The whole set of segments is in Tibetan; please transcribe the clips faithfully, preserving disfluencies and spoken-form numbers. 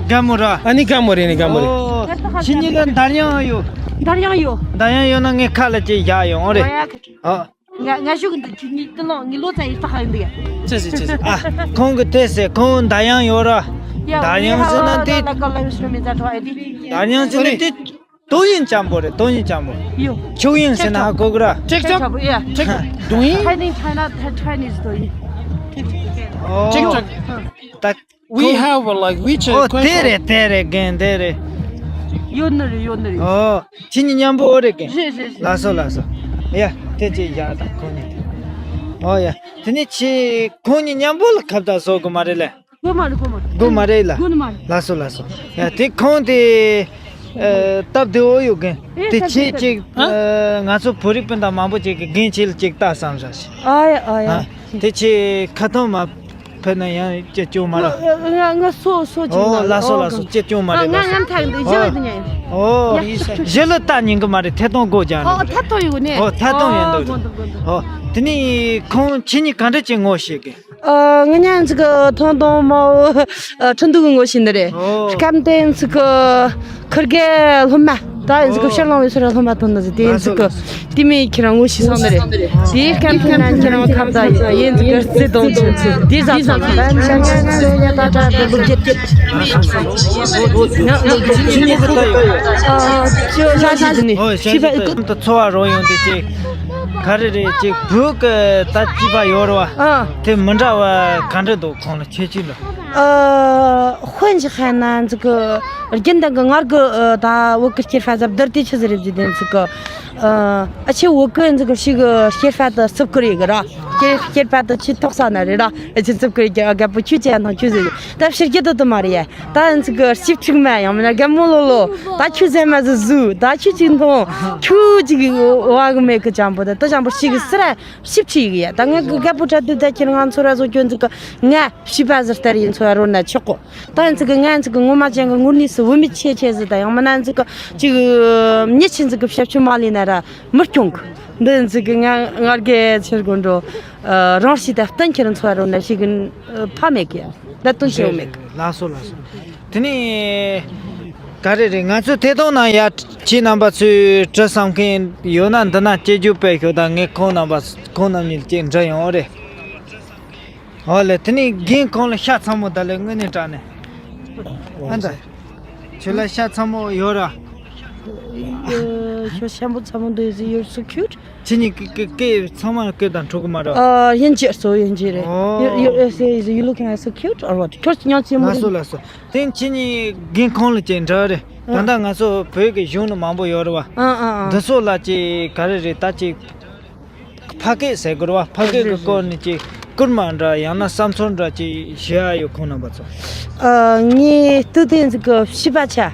རྒན་མོ་ར། ཨ་ནི་རྒན་མོ་རེད། ནི་རྒན་མོ་རེད། ཨོ། ཁྱེད་གཉིས་ལ་འདར་ཡང་ཡོད། འདར་ཡང་ཡོད། འདར་ཡང་ཡོད་ན་ངས་ཁ་ལ་ཅིག་བཞག་ཡོང་རེད། ཨ། ང་ང་ཞུ་གི་འདུག་ཁྱེད་གཉིས་དུ་ལོང་ངའི་ལོ་ཙཱ་ཡི་རྟགས་ཡིན་འདུག་ཅི་ཟེར་ཅི་ཟེར། ཨ། ཁོང་གི་དེ་ཟེར། ཁོང་འདར་ཡང་ཡོད་ར། འདར་ཡང་ཟེར་ན་དེ། འདར་ཡང་ཟེར་ན་དེ། ཏོ་ཡིན་ཅང་པོ་རེད། ཏོ་ཡིན་ཅང་པོ། ཡོད། ཆུ་ཡིན་ཟེར་ན་ཧ་གོ་གི་ར། ཅེག་ཅོག་ཅེག་ཅོག་ཏོ་ཡིན། Hi in China, Chinese ཏོ་ཡིན། ཨོ། ཅེག་ཅོག We have, like, WeChat ཨོ། དེ་རེད་དེ་རེད། རྒན་དེ་རེད། ཡོད་ནི་རེད། ཡོད་ནི་རེད། ཨོ། ཁྱེད་གཉིས་མཉམ་པོ་ཨོ་རེད་རྒན། རེད་རེད་རེད། ལགས་སོ་ལགས་སོ། ཡ། དེ་ཅིག་བཞག་དང་ཁོ་གཉིས་དེ། ཨོ་ཡ། དེ་ནས་ཁྱེད་ཁོང་གཉིས་མཉམ་པོ་ལ་ཁ་བརྡ་བཟོ་དགོས་མ་རེད་ལེ། དགོས་མ་རེད། དགོས་མ་རེད། དགོས་མ་རེད་ལ། དགོས་ནི་མ་རེད། ལགས་སོ་ལགས་སོ། ཡ། དེ་ཁོང་དེ། ཨ། སྟབས་བདེ་བོ་ཡོད་རྒན། ཨེ། དེ་སྟབས་བདེ་ཁྱེད་སྟབས་ཅིག་བདེ། ཨ། ང་ཚོ་བོད་རིགས་སྤུན་ཟླ་མང་པོ་ཅིག་གིས་རྒན་ཁྱེད་ལ་ཅིག་ལྟ་བསམ་བཞག་ཞིག་ཨ་ཡ་ཨ་ཡ། ཨ། དེ་ཁྱེད་ཁ་ཐོན་མ་ཕེབས་ན་ཡང་སྐྱིད་སྐྱོ་མ་ར། ང་ང་སོ་སོ་ཅིག་ཨོ། ལ་ལགས་སོ་ལགས་སོ། སྐྱིད་སྐྱོ་མ་རེད། ང་ལགས་སོ། ང་ཐག་འདི་ཞུ་ཨོ། དུ་ཉན། ཨོ། ཡ། ཞུ་ཞུ། ཞུ་ལ་ལྟ་ཉན་གི་མ་རེད། ཐད་གཏོང་སྒོ་རྒྱག་ཨོ། ནི། ཐད་གཏོང་ཡོད་ནི། ཨོ། ཐད་གཏོང་ཡོད་འདུག་ཨོ། དགོན་འདུག་དགོན་འདུག་ཨོ། དེ་ནས་ཁོང་ཁྱེད་གཉིས་ག་འདྲ་ཅིག་ངོ་ཤེས་གི་ཨ། ང་ཉན་ཚིག་གི་ཐོང་ཐོང་མའོ། ཨ། ཁྲིན་ཏུ་གི་ངོ་ཤེས་ནི་རེད། ཨོ། སྐམ་དེ་ཚིག་གི་ཁིར་གེ་སློབ་མ། ད་ཡིན་ཚིག་གི་ཨོ། ཕྱིར་ལང་བའི་སོ་ར་སློབ་མ་དོན་ནི་ཟི་དེ་ཡིན་ཚིག་གི་དེ་མི་ཁྱེད་རང་ངོ་ཤེས་སོང་ནི་རེད། དེའི་སྐམ་དེ་ན་ཁྱེད་རང་ཁ་བརྡ་ཡིན་ཚིག་གི་རྩེ་དང་ཚིག་དེ་ཟ་ཚང་ད་ཡིན་ཤ་ང་ང་ང་ཡ་ད་ད་དེ་ལུག་རྒྱུད། ང་ལུག་རྒྱུད་ཁྱེད་གཉིས་ཀྱི་ད་ཡོད། ཨ། ཅོ་ཤ་ཤ་དེ་ནི་ཨོ། ཤ་ཤི་ཤ་ད་ཡོད། ད་ཚོར་བ་རོ་ཡོང་དེ་ཅིག་ག་རེ་རེད་ཅིག་བོད་ཀྱི་ད་སྐྱིད་པ་ཡོད་རེད་བ། ཨ། དེ་མི་འདྲ་བ་ག་འདྲ་འདུག་ཁོང་ལ་ཁྱེད་ཀྱིས་ལ། ཨ། དཔེ་ཅིག་བཤད་ན་ཚིག་གི་རྒྱུན་ལྡན་གྱི་སྔར་གྱི་ཨ། ད་བོད་ཀྱི་སྐྱེས་པ་ཟབ་བསྡུར་དེ་ཆི་ཟིག་རེད་ཟེར་དུས་ཚིག་གི་ཨ། ཨ་ཆེ་བོད་ཀྱི་ཚིག་གི་ཞིག་གི་སྐྱེས་པ་དེ་རྩུབ་ཀི་རེད་གི་ར། སྐྱེས་སྐྱེས་པ་དེ་ཆེས་ཐོག་ས་ན་རེད་ར། ཨ་ཆེ་རྩུབ་ཀི་རེད་གི། ཨ། རྒད་པོ་ཁྱོད་ཅན་དང་ཁྱོད་ཟེར་ད་ཕྱིར་རྒྱུ་དེ་དེ་མ་རེད་ཡ། ད་ཚིག་གི་ཞིབ་ཕྲུག་མ་ཡང་མིན་ན་རྒན་མོ་ལོ་ལོ། ད་ཁྱོད་ཟེར་མ་ཟིག་ཟུག་ད་ཁྱོད་ཅིག་མཐོང་། ཁྱོད་ཅིག་བ་གི་མེད་གི་ཅང་པོ་ད་ད་ཅང་པོ་ཞིག་གི་སི་ར་ཞིབ་ཕྲུག་ཡིག་ཡ། ད་ངས་གི་རྒད་པོ་གྲ་དུས་ད་ཁྱེད་ང་ཚོ་ར་བཟོ་སྐྱོན་ཚིག་གི་ང་བྱིས་པ་ཟིག་ལྟར་ཡིན་ཚོ་ཡ་རོལ་ན་ཆོག་གོ་ད་ཚིག་གི་ང་ཚིག་གི་ངོ་མ་ཅན་གི་ངུར་ནི་སི་བུད་མེད་ཆེ་ཆེ་ཟིག་ད་ཡང་མིན་ན་ཚིག་གི་ཅིག་མྱི་ཆེན་ཚིག་གི་ཞབས་ཕྱི་མ་ལས་ན་ར་མི་སྐྱོང་གི་འདི་ཚིག་གི་ང་ང་རྒད་ཚེ་དགོན་འགྲོ་རང་ཤི་ད་བསྟན་ཁྱེད་ཚོ་ཡ་རོལ་ན་ཞིག་གི་ཕ་མེད་གི་ཡ། ད་དོན་ཆེ་བོ་མེད་གི་ལགས་སོ་ལགས་སོ། དེ་ནས་ག་རེ་རེད། ང་ཚོ་ཐད་གཏོང་ནང་ཡ་ཁྱེད་རྣམ་པ་ཚོས་དྲི་བསམ་མཁན་ཡོད་ན་འདི་ན་སྐྱེ་རྒྱུ་དཔེ་ཤོད་དང་། ངས་ཁོང་རྣམ་པ་ཁོང་རྣམ་གཉིས་ལ་ཅིག་འདྲི་ཡོང་རེད། ཨོ་ལེ། དེ་ནས་རྒན་ཁོང་ལ་ཤ་ཚ་མོ་ད་ལེ་དངོས་གནས་དྲང་གནས། ཨ་ད། ཁྱོད་ལ་ཤ་ཚ་མོ་ཡོད་ར། ཁྱོད་ཤ་མོ་ཚ་མོ་འདུག You're so cute. ཁྱེད་གཉིས་ཀི་ཀི་ཀི་ཚང་མ་ལ་ཀི་དང་འཁྲུག་གི་མ་རེད། ཨ། ཡིན་གཅིག་སོ་ཡིན་གཅིག་རེད། ཨོ། You, you, is, is you looking at so cute or what? ཁྱོད་ཉག་ཆེན་མོ། ལགས་སོ་ལགས་སོ། དེ་ཁྱེད་གཉིས་རྒན་ཁོང་ལ་ཅིག་འདྲི་རེད། ད་ལྟ་ང་ཚོ་བོད་ཀྱི་གཞུང་ནི་མང་པོ་ཡོད་རེད་བ། ཨ་ཨ་ཨ། འདི་ཚོ་ལ་ཅིག་ག་རེ་རེད་ད་ཅིག་ཕ་སྐད་ཟེར་དགོས་རེད་བ། ཕ་སྐད་ཀྱི་སྐོར་ནས་ཅིག་སྐུལ་མ་འདྲ་ཡང་ན་བསམ་ཚུལ་འདྲ་ཅིག་ཞུ་ཡ་ཡོད་ཁོང་རྣམ་པ་ཚོ། ཨ། ངས་ལྟོས་དེ་ཚིག་གི་བྱིས་པ་ཆ།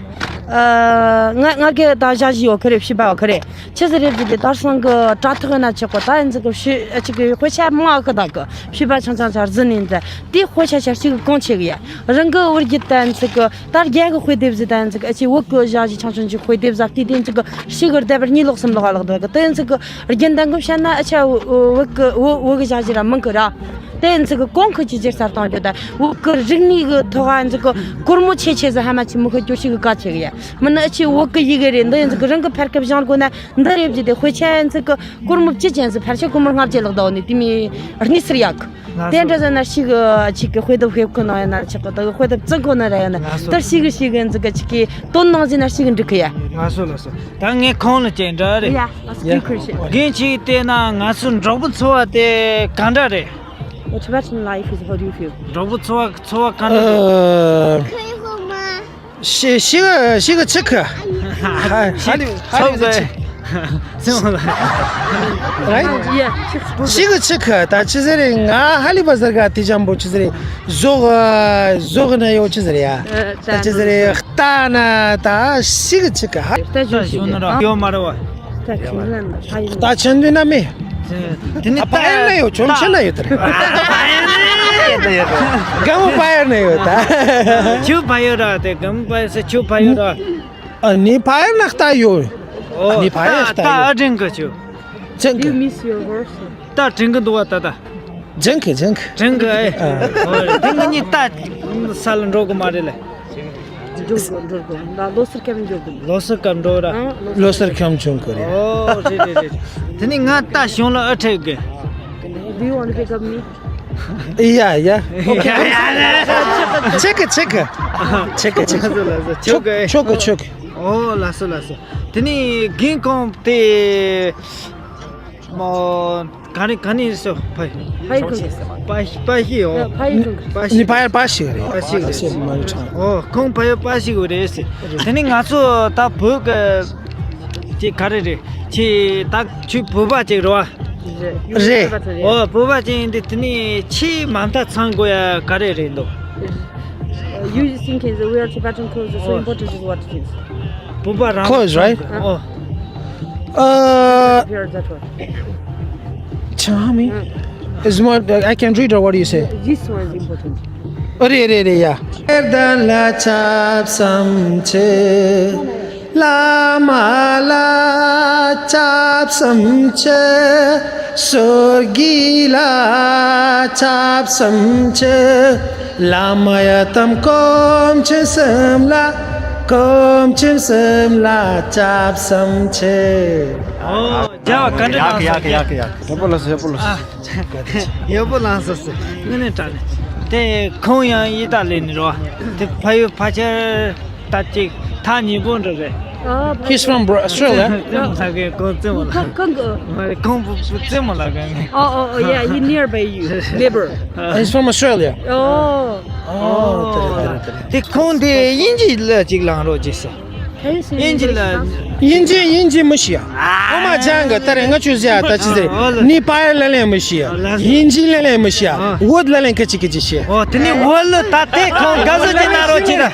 ཨ། ང་ང་གི་ད་ཞག་བཞི་ཡོད་ཁི་རེད། བྱིས་པ་ཡོད་ཁི་རེད། ཆི་ཟིག་རེད་ཟེར་དེ་དར་སང་གི་དྲ་ཐོག་ན་ཆི་གོ་ད་ཡིན་ཚིག་གི་བྱིས་ཨ་ཅིག་གི་དཔེ་ཆ་མང་ཨ་ཁི་ད་གི་བྱིས་པ་ཆུང་ཆུང་ཆ་རྫི་ནས་འདྲ་དེ་དཔེ་ཆ་ཆ་ཞིག་གི་གོང་ཆེ་གི་ཡ། རང་གི་བུ་རྒྱུད་ད་ཡིན་ཚིག་གི་ད་རྒྱ་གི་དཔེ་དེབ་ཟིག་ད་ཡིན་ཚིག་གི་ཨ་ཅིག་བོད་གི་ཞག་བཞི་ཆུང་ཆུང་ཅིག་དཔེ་དེབ་ཟིག་དེ་དེ་ཡིན་ཚིག་གི་ཞིག་གི་བསྡད་པར་གཉིས་ལོག་གསུམ་ལོག་ཨ་ལོག་ད་གི་དེ་ཡིན་ཚིག་གི་རྒྱུན་ལྡན་གི་བཤད་ན་ཨ་ཆ་བོད་གི་བོད་བོད་གི་ཞག་བཞི་ར་མང་གི་ར། དེ་ཡིན་ཚིག་གི་གོང་ཁུལ་གྱི་རྒྱལ་ས་གཏོང་རྒྱུ་དང་བོད་གི་རིག་གནས་གི་ཐོག་ཨ་ཡིན་ཚིག་གི་སྒོར་མོ་ཆེ་ཆེ་ཟིག་ཧ་མ་ཆེ་མི་ཤོད་རྒྱུ་ཞིག་གི་གལ་ཆེ་གི་ཡ། མིན་ན་ཨ་ཆེ་བོད་གི་ཡི་གེ་རེད། འདི་ཡིན་ཚིག་གི་རང་གི་ཕར་སྐབས་སྦྱང་དགོས་ན་འདི་རེད་བགྱིས་ཏེ་དཔེ་ཆ་ཡིན་ཚིག་གི་སྒོར་མོ་བཅུ་ཅན་ཟིག་ཕལ་ཆེར་སྒོར་མོ་ལྔ་བརྒྱ་ལག་བསྡད་ནས་དེ་མི་གནས་ཚུལ་ཡག་གི་དེ་འདྲ་ཟེར་ན་ཞིག་གི་ཆིག་གི་དཔེ་དེབ་ཤེས་ཁོ་ན་ཡིན་ན་ཆིག་གི་དེ་གི་དཔེ་དེབ་བཙུགས་ཁོ་ན་ར་ཡིན་ན་དེར་ཞིག་གི་ཞིག་གི་ཚིག་གི་ཆིག་གི་དོན་ནང་ཟིན་ན་ཞིག་གི་འགྲིག་གི་ཡ། ལགས་སོ་ལགས་སོ། ད་ངས་ཁོང་ལ་ཅིག་འདྲི་རེད། Yeah, ask you question. རྒན་ཁྱེད་བལྟས་ན་ང་ཚོའི་འབྲོག་པའི་འཚོ་བ་དེ་ག་འདྲ་རེད། Your Tibetan life is how do you feel? འབྲོག་པའི་འཚོ་བ་འཚོ་བ་ག་འདྲ་རེད། ཨ། ཤི་ཤི་གི་ཤི་གི་ཆི་གི་ཧ་ཧ་ལི་ཧ་ལི་ཆི། སེམས་ལ། རའི། ཡ། ཤི་གི་ཆི་གི་ད་ཆི་ཟེར་རེད། ང་ཧ་ལི་བ་ཟེར་ག་དེ་ཅང་པོ་ཆི་ཟེར་རེད། ཟོག་ཟོག་ན་ཡོད་ཆི་ཟེར་ཡ། ད་ཆི་ཟེར་རེད། ལྟ་ན་ད་ཤི་གི་ཆི་གི་ཧ། ད་ཞུ་ན་ར་ཡོད་མ་རེད་བ། ད་ཆེན་དུས་ན་མེད། དེ་ནི་ད་ཕ་ཡུལ་ན་ཡོད། ཆོམ་ཆེན་ན་ཡོད་དེ་རེད། དགའ་མོ་ཕ་ཡུལ་ན་ཡོད་ད། ཆུ་ཕ་ཡུལ་ར་དེ་དགའ་མོ་ཕ་ཡུལ་ཟེར་ཆུ་ཕ་ཡུལ་ར། ཨ་ནི་ཕ་ཡུལ་ན་ལྟ་ཡོད། ཨ་ནི་ཕ་ཡུལ་ལྟ་ཡོད། ད་དྲན་གི་ཆུ། ཅན་གི། You miss your horse. ད་དྲན་གི་འདུག་བ་ད་ད། ཅན་གི་ཅན་གི། དྲན་གི་ཨེ། ཨ། ཨོ་དེ་ང་གཉིས་ད་ས་ལ་འགྲོ་གི་མ་རེད་ལེ། འགྲོ་དགོས། འགྲོ་དགོས། ད་ལོ་སར་ཁྱམ་འགྲོ་དགོས། ལོ་སར་ཁྱམ་འགྲོ་ར། ཨང་། ལོ་སར་ཁྱམ་བྱུང་གི་རེད། ཨོ་རེད་རེད་རེད། དེ་ནི་ང་ད་གཞུང་ལ་ཨ་ཁྲེག་གི། Do you want to pick up me? Yeah, yeah. Okay. ཆེ་གི་ཆེ་གི། ཆེ་གི་ཆེ་གི། ཆོག་གི་ཆོག་གི་ཆོག་གི། ཨོ་ལགས་སོ་ལགས་སོ། དེ་ནི་རྒན་ཁོང་དེ་མོ། ག་ནས་ག་ནས་སོ་ཕ་ཡི། ཕ་ཡི་ཁུང་གི། པ་པ་ཤི་ཡོ། ཕ་ཡི་ཁུང་གི། པ་ཤི། ནི་ཕ་ཡི་པ་ཤི་རེད། པ་ཤི་རེད། པ་ཤི་མ་རེད་ཁྲང་། ཨོ་ཁོང་ཕ་ཡི་པ་ཤི་གི་རེད་ཟེར། དེ་ནི་ང་ཚོ་ད་བོད་གི་ཅིག་ག་རེ་རེད། ཅིག་ད་ཁྱོད་བོད་པ་ཅིག་རེད་བ། རེད། ཨོ་བོད་པ་ཅིག་ཡིན་དུས་དེ་ནི་ཆེས་མ་མཐའ་ཚང་དགོས་ཡ་ག་རེ་རེད་འདུག You just thinking that we are Tibetan clothes, so important is what it is. བོད་པ་རང་། Clothes, right? ཨོ། Uh, Here, that one. Tell me. Is what I can read, or what do you say? This one is important. རེད་རེད་རེད་ཡ། ཨེར་དན་ལ་ཆབ་སམ་ཆེ། བླ་མ་ལ་ཆབ་སམ་ཆེ། སོར་གི་ལ་ཆབ་སམ་ཆེ། བླ་མ་ཡ་དམ་སྐོམ་ཆེན་སེམས་ལ། སྐོམ་ཆེན་སེམས་ལ་ཆབ་སམ་ཆེ། ཨོ། རྒྱལ་བ་བཀའ་དྲིན་ཡག་གི་ཡག་གི་ཡག་གི་ཡག་གི། ཡག་པོ་ལ་སོ་ཡག་པོ་ལ་སོ། ཡག་པོ་ལ་སོ་སོ། དངོས་གནས་དྲང་གནས། དེ་ཁོང་ཡང་ཨི་ཏཱ་ལི་ནས་རོ། དེ་ཕ་ཡུལ་ཕ་ཁྱར་ད་ཅིག་ཐག་ཉེ་པོ་འདྲ་རེད། ཨ། He's from Bra- Australia. བཙུན་མོ་ལ་གན་ཁོང་བཙུན་མོ་ལ། གང་གང་གི། མ་རེད་ཁོང་བུ་བུ་བཙུན་མོ་ལ་གན་ནི། Oh, oh, oh, yeah, he nearby you, neighbor. He's from Australia. Oh. ཨོ་དེ་རེད་དེ་རེད་དེ་རེད། དེ་ཁོང་དེ་དབྱིན་ཇི་ལ་ཅིག་ལང་རོགས་ཅེས་སོ། དབྱིན་ཇི་ལ། དབྱིན་ཇི་དབྱིན་ཇི་མི་ཤེས་ཡ། ཨོ་མ་ཅང་གི་ད་རེ་ང་ཆུ་ཟེར་ཡ་ད་ཅི་ཟེར། ཨོ་ལ། ནི་པ་ཡ་ལ་ལན་མི་ཤེས་ཡ། ཨོ་ལ། དབྱིན་ཇི་ལ་ལན་མི་ཤེས་ཡ། ཨོ། བོད་ལ་ལན་ཁ་ཅིག་གི་ཅི་ཤེས། ཨོ་དེ་ནི་བོད་ལ་ད་དེ་ཁོང་དགའ་བསུ་ཅིག་གནང་རོགས་ཅི་ད།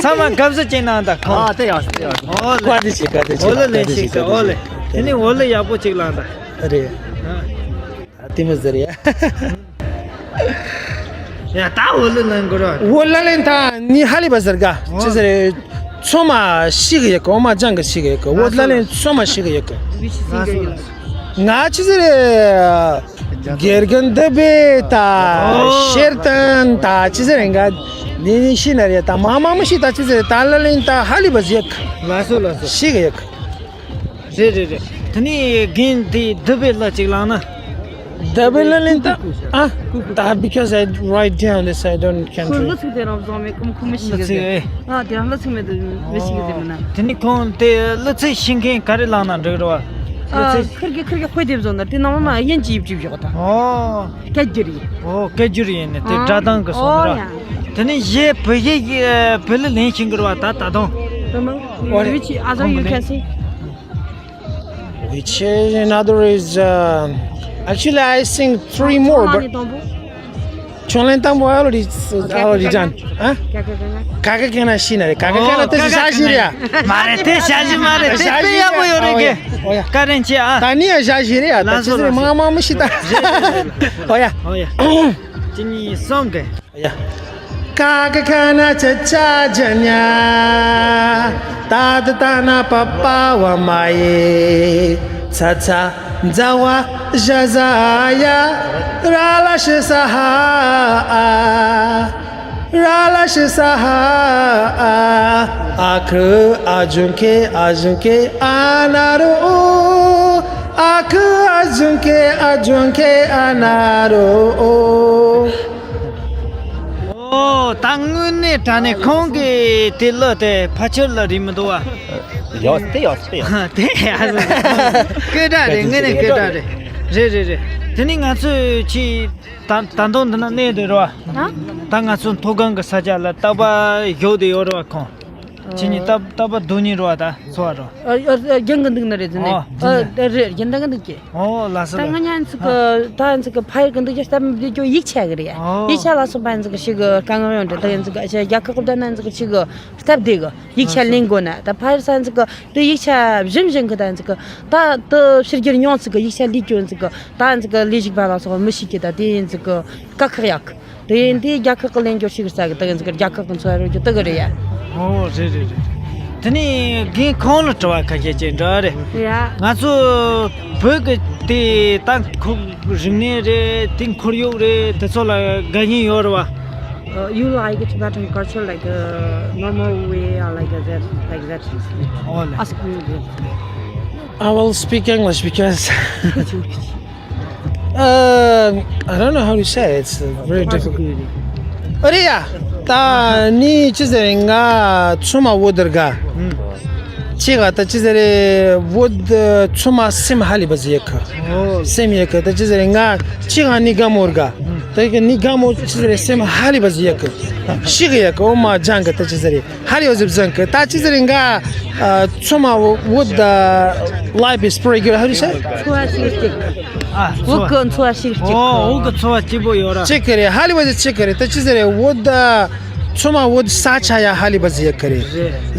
ཚང་མ་དགའ་བསུ་ཅིག་གནང་ད་ཁོང་། ཨ་དེ་ཡག་དེ་ཡག་ཨོ་ལ། བཀའ་དྲིན་ཆེ་བཀའ་དྲིན་ཆེ། བོད་ལ་ལན་ཤིག་ད་ཨོ་ལ། དེ་ནི་བོད་ལ་ཡག་པོ་ཅིག་ལང་ད། རེད། ཨ། དེ་མི་ཟེར་ཡ། ཡ་ད་འོ་ལེ་ལེན་གོ་ར། འོ་ལེ་ལེན་ད་ནི་ཧ་ལི་བ་ཟེར་ག་ཅི་ཟེར། ཚོ་མ་ཤི་གི་ཡོད་གི་འོ་མ་ཅང་གི་ཤི་གི་ཡོད་གི་འོ་ལེ་ལེན་ཚོ་མ་ཤི་གི་ཡོད་གི་ང་ཅི་ཟེར། དགེ་རྒན་འདི་པའི་ད་ཤེར་ཏན་ད་ཅི་ཟེར་འགའ་ནི་ནི་ཤི་ན་རེ་ད་མ་མ་མི་ཤི་ད་ཅི་ཟེར་ད་ལེ་ལེན་ད་ཧ་ལི་བ་ཟེར་གི་ལ་སོ་ལ་སོ་ཤི་གི་ཡོད་གི་རེད་རེད་རེད། དེ་ནས་རྒན་དེ་སྡུག་པའི་གླུ་གཅིག་བླངས་ན། སྡུག་པའི་གླུ་ལེན་ད། ཨ། ད་because I write down this, I don't, can't ཁོས་read. གླུ་ཚིག་དེ་རང་བཟང་མེད་ཁོམ་ཁོམ་མི་ཤེས་གི་གླུ་ཚིག་ཟེར། ཨེ། ཨ་དེ་རང་གླུ་ཚིག་མེད་དུ་མི་ཤེས་གི་ཟེར་མིན་ན། དེ་ནི་ཁོང་དེ་གླུ་ཚིག་ཤེས་མཁན་ག་རེ་བླངས་ན་འགྲིག་རེད་བ། གླུ་ཨ་ཚིག་ཁིར་གི་ཁིར་གི་དཔེ་དེབ་བཟོ་ན་དེ་ནང་ལ་དབྱིན་ཇི་ཡིབ་ཅིག་བཞག་ད། ཨོ། སྐད་སྒྱུར་ཡིན། ཨོ་སྐད་སྒྱུར་ཡིན་ནི་དེ་སྒྲ་གདངས་གི་སོང་ཨོ་ར། ཡ། དེ་ནི་གཞས་བོད་གཞས་ཀྱི་བོད་གླུ་ལེན་ཤེས་གི་རེད་བ་ད་ད་དུང་། Which other you can sing? Which is another is, um, actually I sing three more, but ཆོས་ལེན་དང་པོ་I already, I already done. ཨ། ག་ག་ག་ན་ཤི་ན་རེད། ག་ག་ག་ན་དེ་ཤ་ཤི་རེད། མ་རེད་དེ་ཤ་ཤི་མ་རེད་དེ་དཔེ་ཡག་པོ་ཡོད་རེད་གི་ཨོ་ཡ། ཀ་རེན་ཆེ་ཨ། ད་ནི་ཡ་ཤ་ཤི་རེད་ཡ། ད་ཅི་ཟེར་མ་མ་མི་ཤི་ད། ཨོ་ཡ། ཨོ་ཡ། གཅིག་གཉིས་གསུམ་གི་ཡ། ཀ་ག་ག་ན་ཆ་ཆ་ཇ་ཉ། ཏ་ཏ་ཏ་ན་པ་པ་བ་མ་ཡེ། ཚ་ཚ་ཛ་བ་ཞ་ཟ་ཡ། ར་ལ་ཤི་ས་ཧ་ཨ། ར་ལ་ཤི་ས་ཧ་ཨ། ཨ་ཁུ་ཨ་ཇུང་ཁེ་ཨ་ཇུང་ཁེ་ཨ་ན་རོ། ཨ་ཁུ་ཨ་ཇུང་ཁེ་ཨ་ཇུང་ཁེ་ཨ་ན་རོ། ཨོ། ད་དངོས་གནས་དྲང་གནས་ཁོང་གིས་དེ་གླུ་དེ་ཕལ་ཆེར་གླུ་རེད་མི་འདུག་བ། ཡོད་དེ་ཡོད་དེ་ཡོད། དེ་ཡ་སྐད་གྲགས་རེད། དངོས་གནས་སྐད་གྲགས་རེད། རེད་རེད་རེད། དེ་ནི་ང་ཚོས་ཆེས་ད་ད་དུང་འདི་ན་གནས་བསྡད་རོགས། ཨ། ད་ང་ཚོ་མཐོ་སྒང་གི་ས་ཆ་ལ་རྟག་པར་བཞུགས་བསྡད་ཡོད་རེད་བ་ཁོང་། ཁྱེད་གཉིས་རྟག་རྟག་པར་སྡུག་ཉེས་རེད་བ་ད་འཚོ་བ་རོ། ཨ་ཨ་ཨ་རྒྱང་གི་འདུག་ན་རེད་ཟེར་ནས། ཨོ། ཨ་རེད་རེད་རྒྱང་གི་འདུག་གི་ཨོ་ལགས་སོ་ད་ལགས། ང་ཉན་ཚིག་གི་ད་ཡིན་ཚིག་གི་ཕ་ཡུལ་གི་འདུག་རྒྱུ་སྟབས་མི་བདེ་རྒྱུ་ཡིག་ཆ་གི་རེད། ཨོ། ཡིག་ཆ་ལ་སོགས་པ་ཡིན་ཚིག་གི་ཞིག་གི་དཀའ་ངལ་ཡོང་འདྲ་ད་ཡིན་ཚིག་གི་ཨ་ཆ་རྒྱལ་ཁབ་ཁོབ་ད་ན་ཡིན་ཚིག་གི་ཞིག་གི་སྟབས་བདེ་གི་ཡིག་ཆ་ལེན་དགོས་ན་ད་ཕ་ཡུལ་ས་ཡིན་ཚིག་གི་དེ་ཡིག་ཆ་བཞིན་བཞིན་གི་ད་ཡིན་ཚིག་གི་ད་དེ་ཕྱིར་རྒྱུར་མྱོང་ཚིག་གི་ཡིག་ཆ་ལས་རྒྱུ་ཡིན་ཚིག་གི་ད་ཡིན་ཚིག་གི་ལས་ཞིག་པ་ལ་སོགས་མི་ཤེས་ཀི་ད་དེ་ཡིན་ཚིག་གི་དཀའ་ཁག་ཡག་གི་དེ་ཡིན་དེ་རྒྱལ་ཁབ་ཀྱི་ལེན་རྒྱུ་ཞིག་ས་གི་དེ་ཡིན་ཟིག་རྒྱལ་ཁབ་ཀྱི་འཚོ་བ་རོལ་རྒྱུ་དེ་གི་རེད་ཡ། ཨོ་རེད་རེད་རེད། དེ་ནས་རྒན་ཁོང་ལ་དྲི་བ་ཁ་ཤས་ཅིག་འདྲི་རེད། ཡ། ང་ཚོ་བོད་ཀྱི་དེ་ད་ཁོ་རིག་གནས་རེད་དེ་ཁོར་ཡུག་རེད་དེ་ཚོ་ལ་དགའ་ཉེན་ཡོད་རེད་བ། Uh, you like Tibetan culture like a normal way or like a that, like that? Oh, like Ask me again. I will speak English because uh, I don't know how to say it. It's very difficult. ཨ་རེད་ཡ། ད་ནི་ཅི་ཟེར་ང་ཚོ་མ་བོད་དར་ག་ཅི་ག་ད་ཅི་ཟེར་བོད་ཚོ་མ་སེམས་ཧ་ལི་བ་ཟི་ཡ་ཁ། སེམས་ཡ་ཁ་ད་ཅི་ཟེར་ང་ཅི་ག་ནི་ག་མོར་ག་ད་ག་ནི་ག་མོ་ཅི་ཟེར་སེམས་ཧ་ལི་བ་ཟི་ཡ་ཁ། ཤི་ག་ཡ་ཁ་འོ་མ་ཇང་ག་ད་ཅི་ཟེར། How do you say? ད་ཅི་ཟེར་ང་ཚོ་མ་བོད་the life is pretty good. How do you say? ཚོ་བ་ཞིག་ཅིག་ཨ་བོད་གི་ཚོ་བ་ཞིག་ཅིག་ཨོ་བོད་གི་ཚོ་བ་སྐྱིད་པོ་ཡོད་ར། ཅི་ག་རེད་ཧ་ལི་བ་ཟི་ཅི་ག་རེད་ད་ཅི་ཟེར་བོད་ཚོ་མ་བོད་ས་ཆ་ཡ་ཧ་ལི་བ་ཟི་ཡ་ག་རེད།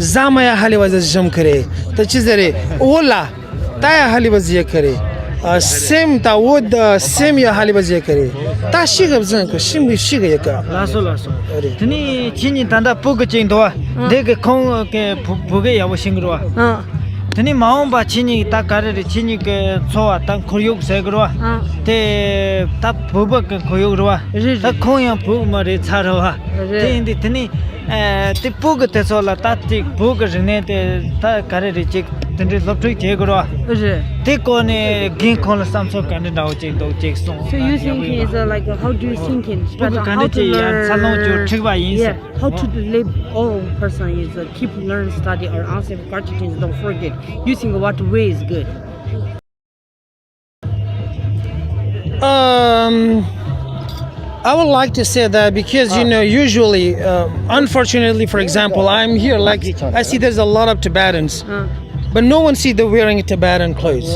ཟ་མ་ཡ་ཧ་ལི་བ་ཟི་ཞིམ་ག་རེད་ད་ཅི་ཟེར་བོད་ལ། ད་ཡ་ཧ་ལི་བ་ཟི་ཡ་ག་རེད། ཨ་སེམས་ད་འོ་ད་སེམས་ཡ་ཧ་ལི་བ་ཟི་ཡ་ག་རེད། ད་ཤི་ག་བཟང་གི་ཤི་མི་ཤི་ག་ཡ་ག་ལགས་སོ་ལགས་སོ། ཨ་རེད། དེ་ནས་ཁྱེད་གཉིས་ད་ལྟ་སྤུ་གུ་གཅིག་འདུག་བ། ཨ། འདི་གི་ཁོང་གི་བུ་བུ་གའི་ཡག་པོ་ཤེས་གི་རེད་བ། ཨ། དེ་ནས་མ་འོངས་པ་ཁྱེད་གཉིས་ད་ག་རེ་རེད་ཁྱེད་གཉིས་གི་འཚོ་བ་ད་ཁོར་ཡུག་ཟེར་གི་རེད་བ། ཨ། དེ་ད་བུ་བུ་གི་ཁོར་ཡུག་རེད་བ། རེད་རེད། ད་ཁོང་ཡང་བུ་མ་རེད་ཚ་རེད་བ། རེད། དེ་ཡིན་དུས་དེ་ནས། ཨ་དེ་བོད་ཀྱི་དེ་ཚོ་ལ་ད་དེ་བོད་ཀྱི་རིག་གནས་དེ་ད་ག་རེ་རེད་ཅིག་དེ་འདྲའི་སློབ་ཁྲིད་བྱེད་དགོས་ར། རེད། དེ་སྐོར་ནས་རྒན་ཁོང་ལ་བསམ་ཚུལ་ག་འདྲ་འདྲ་བོ་ཅིག་འདུག་ཅིག་གསུངས། So you think is uh, like how do you think in Tibetan? How to learn? Yeah, how to live all person is uh, keep learn study or answer questions don't forget. You think what way is good? Um, I would like to say that because you know, usually, uh, unfortunately, for example, I'm here, like, I see there's a lot of Tibetans, but no one see the wearing Tibetan clothes.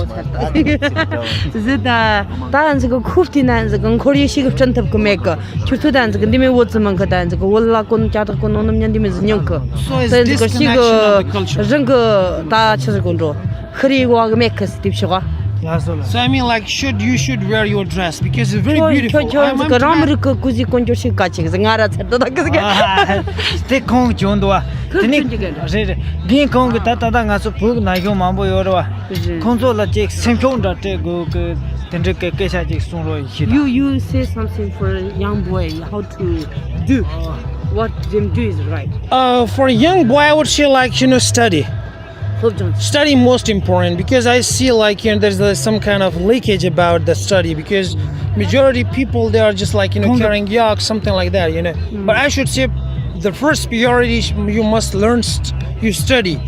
ཟི་ད་ད་ཨན་ཟི་གི་ཁུབ་ཏི་ན་ཨན་ཟི་གི་འཁོར་ཡུག་ཤིག་བསྐྲུན་ཐུབ་གི་མེད་གི། ཁྱོད་ཚོ་ད་ཨན་ཟི་གི་འདི་མེད་བོད་ཙི་མང་གི་ད་ཨན་ཟི་གི་བོད་ལ་གོན་ཀྱ་དག་གོན་ནོ་ནམ་ཉན་འདི་མེད་ཟི་ཉོང་གི། ད་ཨན་ཟི་གི་ཤིག་གི་རང་གི་ད་ཆི་ཟི་གོ་འགྲོ། ཁི་རི་བ་གི་མེད་ཁི་སི་དེ་བྱེད་ག་ལགས་སོ་ལགས། So I mean, like, should, you should wear your dress because it's very beautiful. ཁྱོད་ཁྱོད་ཁྱོད་ཀྱི་རང་མི་རིགས་ཀྱི་སྐུ་གཟུགས་དཀོན་མཆོག་ཞིག་ག་ཅིག་ང་ར་ཚར་དུ་ད་གི་ཟིག་དེ་ཁོང་བྱུང་འདུག་བ། དེ་ནི་རེད་རེད། རྒན་ཁོང་གི་ད་ད་ད་ང་ཚོ་བོད་ཀྱི་ན་གཞོན་མང་པོ་ཡོད་རེད་བ། ཁོང་ཚོ་ལ་ཅིག་སེམས་ཤུགས་འདྲ་སྤྲད་དགོས་ཀྱི་དེ་འདྲ་གི་སྐད་ཆ་ཅིག་གསུང་རོགས་ཡིན་ཞུ། You, you say something for a young boy, how to do, what them do is right. Uh, for a young boy, I would say, like, you know, study. སློབ་སྦྱོང་། Study most important because I see, like, you know, there's uh, some kind of leakage about the study because majority people they are just, like, you know, carrying yak, something like that, you know. But I should say the first priority sh- you must learn st- you study.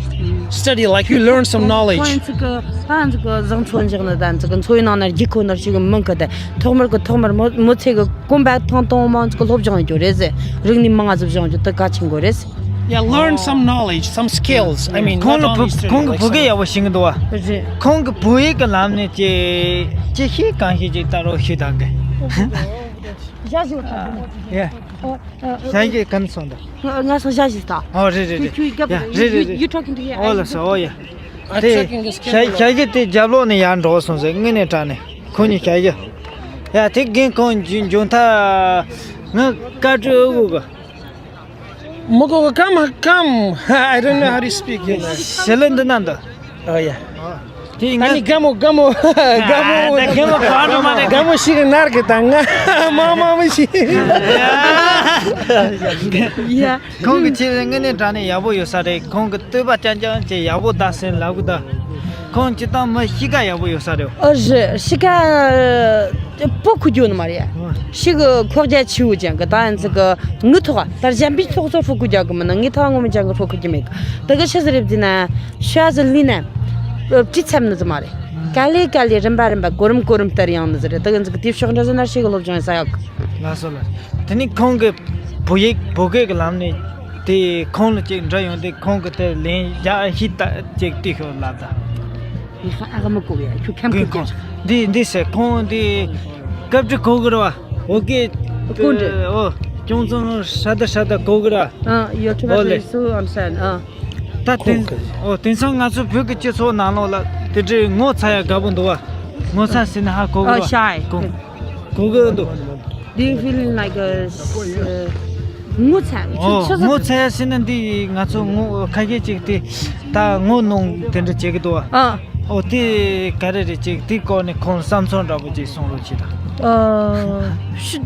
Study, like, you learn some knowledge. ཁོང་ཚོ་གི་ད་ཚོ་གི་བཟང་ཚོ་འཇག་ན་ད་ཚོ་གི་འཚོ་བའི་ནང་ན་རྒྱུག་ཁོ་ནར་ཞིག་མང་གི་ད་ཐོག་མར་གི་ཐོག་མར་མོ་མོ་ཚེ་གི་གོམ་པ་ཐང་ཐང་མང་ཚོ་གི་སློབ་སྦྱོང་ཡོད་རེད་ཟེ། རིག་གནས་མང་ང་ཚོ་སྦྱོང་རྒྱུ་དེ་གལ་ཆེན་གོ་རེད་ཟེ། Yeah, learn some knowledge, some skills. I mean, ཁོང་ལ་བུ་ཁོང་གི་བུ་གའི་ཡག་པོ་ཤེས་ཀྱི་འདུག་བ། རེད། ཁོང་གི་བོད་ཡིག་གི་ལམ་ནས་ཅི་ཅི་ཤེས་གང་ཤེས་ཅིག་ལྟ་རོགས་ཞུ་དང་གི། ཞག་ཞིག་ཡ། ཞག་ཞིག་ག་ནས་སོང་ད། ང་སོང་ཞག་ཞིག་ད། ཨོ་རེད་རེད་རེད། ཁྱོད་ཁྱོད་རྒྱབ། ཡ་རེད་རེད་རེད། You talking to here? ཨོ་ལ་སོ་ཨོ་ཡ། དེ་ཞག་ཞག་ཞིག་དེ་རྒྱབ་ལོག་ནས་ཡར་འགྲོ་སོང་ཟེར་དངོས་གནས་དྲང་ནས་ཁོ་གཉིས་ཞག་ཞིག་ཡ་དེ་རྒན་ཁོང་འཇུ་འཇུ་མཐའ་ང་བཀའ་བཀྲོལ་དགོས་གི། མོ་གོ་ག་ཀམ་ཀམ། I don't know how to speak English. ཞི་ལི་འདི་ན་འདི། Oh yeah. དེ་ང་ནི་ག་མོ་ག་མོ་ག་མོ། ད་ག་མོ་ག་འགྲོ་མ་རེད། ག་མོ་ཞིག་ནར་གི་ད་ང་མ་མ་མི་ཞིག Yeah. ཁོང་གི་ཆེད་དངོས་གནས་དྲང་གནས་ཡག་པོ་ཡོད་ས་རེད། ཁོང་གི་བསྟོད་པ་རྐྱང་རྐྱང་བྱས་ཡག་པོ་ད་སེམས་ལབ་གི་ད། ཁོང་སྤྱིར་བཏང་མི་གཤིས་ཀ་ཡག་པོ་ཡོད་ས་རེད། ཨ་རེད། གཤིས་ཀ་པོ་ཁུ་རྒྱུ་ནི་མ་རེད། ཤི་གི་ཁོག་རྒྱ་ཆེ་བོ་ཅན་གི་ད་ཡིན་ཚིག་གི་ངུ་ཐོག་ད་གཞན་པའི་ཚོགས་གཙོ་ཕོ་ཁུ་རྒྱག་གི་མིན་ན་ངའི་ཐག་ངོ་མི་ཅན་གི་ཕོ་ཁུ་རྒྱུ་མེད་གི། ད་གི་ཤི་ཟི་རེད་ཟིན་ན་ཤ་ཟི་ལི་ན་བྲིས་ཚབ་ནི་ཟི་མ་རེད། ག་ལེ་ག་ལེ་རིམ་པ་རིམ་པ་གོ་རིམ་གོ་རིམ་ལྟར་ཡང་ནི་ཟི་རེད། ད་གི་ཚིག་གི་དེ་ཕྱོགས་འདྲ་ཟི་ན་ཤི་གི་སློབ་སྦྱོང་ཡིན་ས་ཡག་གི། ལགས་སོ་ལགས། དེ་ནི་ཁོང་གི་བོད་ཡིག་བོད་སྐད་གི་ལམ་ནས་དེ་ཁོང་ལ་ཅིག་འདྲི་ཡོང་དུས་ཁོང་གི་དེ་ལན་རྒྱག་ཤེས་ད་ཅིག་ཏི་ཤོ་ལབ་ད། ཡ་ཨ་ག་མ་གོ་ཡ་ཁྱོད་ཁམ་གི་ཁོང་འདི་འདི་ཟེར་ཁོང་འདི་སྐབས་དྲི་གོ་གི་རེད་བ། འོ་གི་ཁོང་འདི་འོ་ཅུང་ཙམ་ཧྲ་ད་ཧྲ་ད་གོ་གི་རེད་བ། ཨ་ཡོ་ཁྱོད་འོ་ལེ། ད་དེང་འོ་དེང་སང་ང་ཚོ་བོད་ཀྱི་སྤྱི་ཚོགས་ནང་ལོགས་ལ་དེ་འདྲའི་ངོ་ཚ་ཡ་དགའ་པོ་འདུག་བ། ངོ་ཚ་ཟེར་ན་ཧ་གོ་གི་རེད་བ། ཨ་ཤའི་གོ་གི་འདུག Do you feeling like a uh, ངོ་ཚ། ཨོ་ཆུ་ཆུ་ངོ་ཚ་ཡ་ཟེར་ན་འདི་ང་ཚོ་ངོ་ཁ་ཤས་ཅིག་དེ་ད་ངོ་གནོང་དེ་འདྲ་བྱེད་ཀྱི་འདུག་བ། ཨ། ཨོ་དེ་ག་རེ་རེད་ཅིག་དེ་སྐོར་ནས་ཁོང་བསམ་ཚུལ་འདྲ་པོ་ཅིག་གསུང་རོགས་བྱེད་དང་། ཨ། ཤི་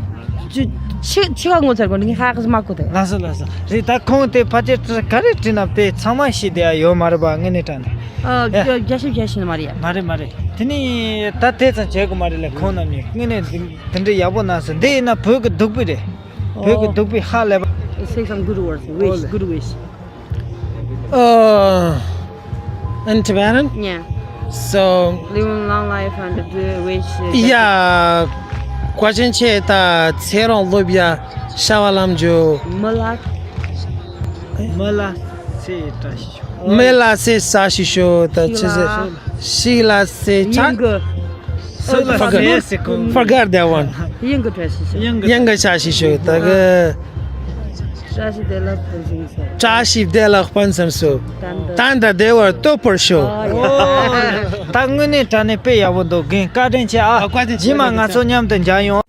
ཅི་ ཆི་ཆི་ག་ངོ་ཚར་གོ་ནི་ཧ་གི་མ་གོ་དེ། ལགས་སོ་ལགས་སོ། རེད། ད་ཁོང་དེ་ཕལ་ཆེར་ག་རེ་བྲིས་ན་དེ་ཚང་མ་ཤེས་བསྡད་ཡ་ཡོད་མ་རེད་པ། དངོས་གནས་དྲང་གནས། ཨ་ཡ། རྒྱ་ཞིབ་རྒྱ་ཞིབ་ནི་མ་རེད་ཡ། མ་རེད་མ་རེད། དེ་ནི་ད་དེ་ཙམ་བྱེད་དགོས་མ་རེད་ལ། ཁོང་རྣམ་གཉིས་དངོས་གནས་དེ་འདྲ་ཡག་པོ་གནང་སོང་། འདི་ཡིན་ན་བོད་ཀྱི་བདུག་སྤོས་རེད། བོད་ཀྱི་བདུག་སྤོས་ཧ་ལས་པ། Say some good words. Wish, good wish. Uh, in Tibetan? Yeah. So, living long life and do wish. Yeah. བཀའ་དྲིན་ཆེ། ད་ཚེ་རིང་ལོ་བརྒྱ་བྱ་བ་ལམ་འགྲོ། མི་ལ། མི་ལ་ཚེ་བཀྲ་ཤིས་ཤོག་མི་ལ་ཚེ་བཀྲ་ཤིས་ཤོག་ད་ཅི་ཟེར། ཤིག་ལ་ཚེ་ཆ། ཡིན་གི། སུ་ལ་ཚེ་ཟེར་གོ། Forget that one. ཡིན་གི་བཀྲ་ཤིས་ཤོག་ཡིན་གི། ཡིན་གི་བཀྲ་ཤིས་ཤོག་ད་གི། བཀྲ་ཤིས་བདེ་ལེགས་ཕུན་སུམ་ཚོགས། བཀྲ་ཤིས་བདེ་ལེགས་ཕུན་སུམ་ཚོགས། ད་ད་བདེ་བར་སྡོད་པར་ཤོག་ཨོ་ཡ། ད་དངོས་གནས་དྲང་གནས་དཔེ་ཡག་པོ་འདུག་རྒན་བཀའ་དྲིན་ཆེ་ཨ། ཨ་བཀའ་དྲིན་ཆེ། རྗེས་མ་ང་ཚོ་མཉམ་དུ་མཇལ་ཡོང་།